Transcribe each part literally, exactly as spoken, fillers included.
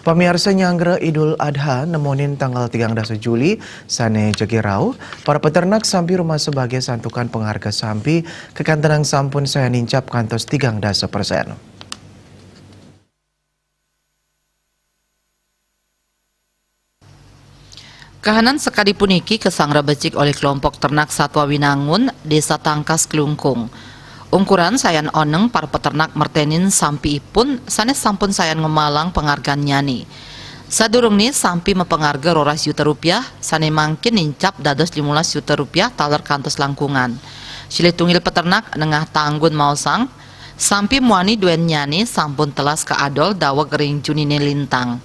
Pamiarsa, nyanggra Idul Adha nemonin tanggal tigang dasa Juli, sane jagi rauh, para peternak sampi rumasa bagia santukan pengharga sampi kakantenang sampun sayan nincap kantos tigang dasa persen. Kahanan sakadi puniki kasangra becik olih kelompok ternak Satwa Winangun, Desa Tangkas, Klungkung. Ungkuran sayan oneng para peternak mertenin sampiipun sane sampun sayan ngemalang penghargaannyane. Sadurungne sampi mapangarga roras juta rupiah, sane mangkin nincap dados limolas juta rupiah taler kantos langkungan. Silih tunggil peternak Nengah Tanggun maosang, sampi muani duennyane sampun telas kaadol daweg ring Junine lintang.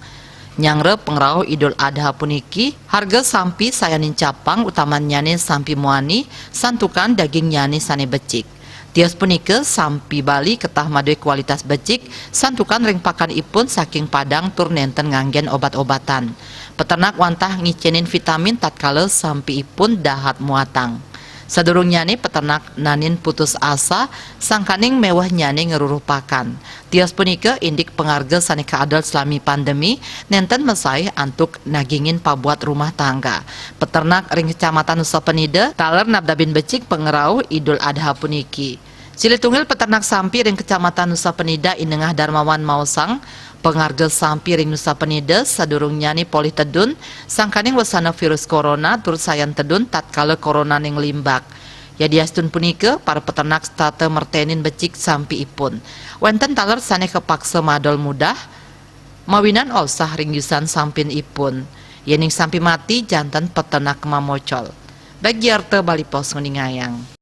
Nyanggra pangrauh Idul Adha puniki, harga sampi sayan nincapang utamannyane sampi muani, santukan dagingnyane sane becik. Tios punika, sampi Bali ketah madue kualitas becik, santukan ring pakanipun saking Padang tur nenten nganggen obat-obatan. Peternak wantah ngicenin vitamin tatkala sampiipun dahat muatang. Sadurungnyane peternak nanin putus asa, sangkaning mewehnyane ngruruh pakan. Tios punika indik pangarga sane kaadol salami pandemi, nenten masaih antuk nagingin pabuat rumah tangga. Peternak ring Kecamatan Nusa Penida taler nabdabin becik pangrauh Idul Adha puniki. Silih tunggil peternak sampi ring Kecamatan Nusa Penida, I Nengah Darmawan maosang, pangarga sampi ring Nusa Penida sadurungnyane polih tedun, sangkaning wesana virus corona tur sayan tedun tatkala coronane nglimbak. Yadiastun punika, para peternak setata mertenin becik sampiipun. Wenten taler sane kapaksa madol mudah, mawinan osah ring yusan sampinipun. Yening sampi mati, janten peternak mamocol. Bagiarta Bali Post nguningayang.